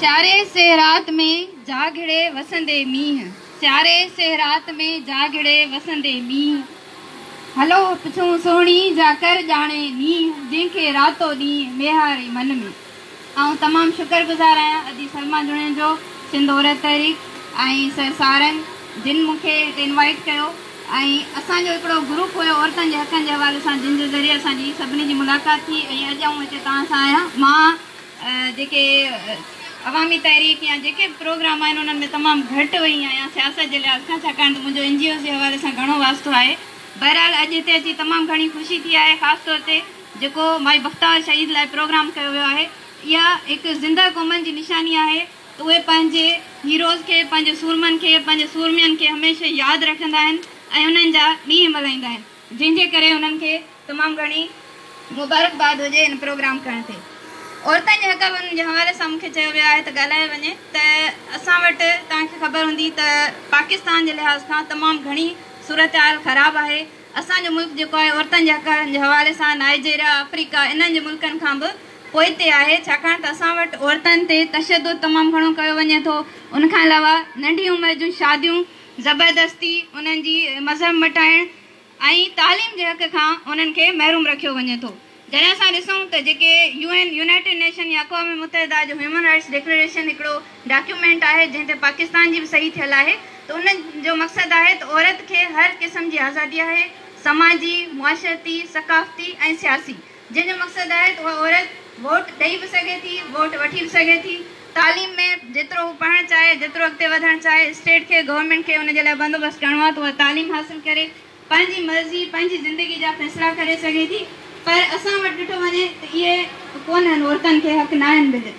سياري سيرات ۾ جاگڙي وسندي مينهن، سياري سيرات ۾ جاگڙي وسندي مينهن، هلو پڇون سهڻي جا ڪر ڄاڻي نينهن، جنهن کي راتو ڏينهن ميهاري من ۾. آئون تمام شڪر گذار آهيان ادي سلميٰ جوڻيجو، سنڌ عورت تحريڪ ۽ سر سارنگ جن مون کي هتي انوائيٽ ڪيو ۽ اسان جو هڪڙو گروپ هيو عورتن جي حقن جي حوالي سان جن جي ذريعي اسان جي سڀني جي ملاقات ٿي ۽ اڄ آئون هتي توهان سان آهيان. مان جيڪي عوامي تحريڪ يا جيڪي به پروگرام آهن انهن ۾ تمام گهٽ وئي آهيان سياست جي لحاظ کان، ڇاڪاڻ ته منهنجو اين جي اوز جي حوالي سان گهڻو واسطو آهي. بهرحال اڄ هتي اچي تمام گهڻي خوشي ٿي آهي، خاص طور تي جيڪو مائي بختاور شهيد لاء پروگرام ڪيو ويو آهي، اها هڪ زنده قومن جي نشاني آهي ته اهي پنهنجي هيروز کي، پنهنجي سورمن کي، پنهنجي سورمين کي هميشه ياد رکندا آهن ۽ انهن جا ڏينهن ملهائيندا آهن، جنهن جي ڪري انهن کي تمام گهڻي مبارڪباد هجي ان پروگرام ڪرڻ تي. عورتن جي حقن جي حوالي سان مون کي چيو ويو آهي ته ڳالهايو وڃي ته اسان وٽ توهان کي خبر هوندي ته پاڪستان جي لحاظ کان تمام گهڻي صورتحال خراب آهي. اسان جو ملڪ جيڪو آهي عورتن جي حقن جي حوالي سان نائيجيريا، آفريڪا انهن جي ملڪن کان به پوئتي آهي، ڇاڪاڻ ته اسان وٽ عورتن تي تشدد تمام گهڻو ڪيو وڃي ٿو، ان کان علاوه ننڍي عمر جون شاديون، زبردستي انهن جي مذهب مٽائڻ ۽ تعليم جي حق کان انهن کي محروم رکيو وڃي ٿو. جڏهن اسان ڏسون ته جيڪي يو اين، يونائيٽيڊ نيشن يا اقوام متحده جو هيومن رائيٽس ڊيڪليريشن هڪڙو ڊاڪيومينٽ آهي جنهن تي پاڪستان جي به صحيح ٿيل آهي ته ان جو مقصد آهي ته عورت کي هر قسم جي آزادي آهي، سماجي، معاشرتي، ثقافتي ۽ سياسي، جنهن جو مقصد آهي ته اها عورت ووٽ ڏئي به سگهي ٿي، ووٽ وٺي به سگهي ٿي، تعليم ۾ جيترو هو پڙهڻ چاهي، جيترو اڳتي وڌڻ چاهي، اسٽيٽ کي، گورنمينٽ کي ان جي لاء بندوبست ڪرڻو آهي ته اها تعليم حاصل ڪري. پنهنجي مرضي، پنهنجي زندگي جا فيصلا ڪري سگهي ٿي، پر اسان وٽ ڏٺو وڃي ته اهي ڪونهن، عورتن کي حق ناهن مليل،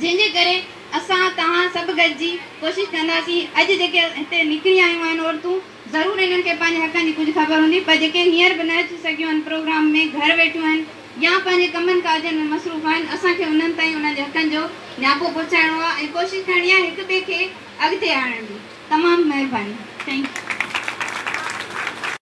جنهن جي ڪري اسان توهان سڀ گڏجي ڪوشش ڪنداسين، اڄ جيڪي هتي نڪري آيون آهن عورتون، ضرور انهن کي پنهنجي حقن جي ڪجهه خبر هوندي، پر جيڪي هينئر به نه اچي سگهيون آهن پروگرام ۾ گهر ويٺيون آهن يا پنهنجي ڪمن ڪاجن ۾ مصروف آهن، اسان کي انهن تائين انهن جي حقن جو نياپو پهچائڻو آهي ۽ ڪوشش ڪرڻي آهي هڪ ٻئي کي اڳتي آڻڻ جي. تمام مهرباني. Thank you.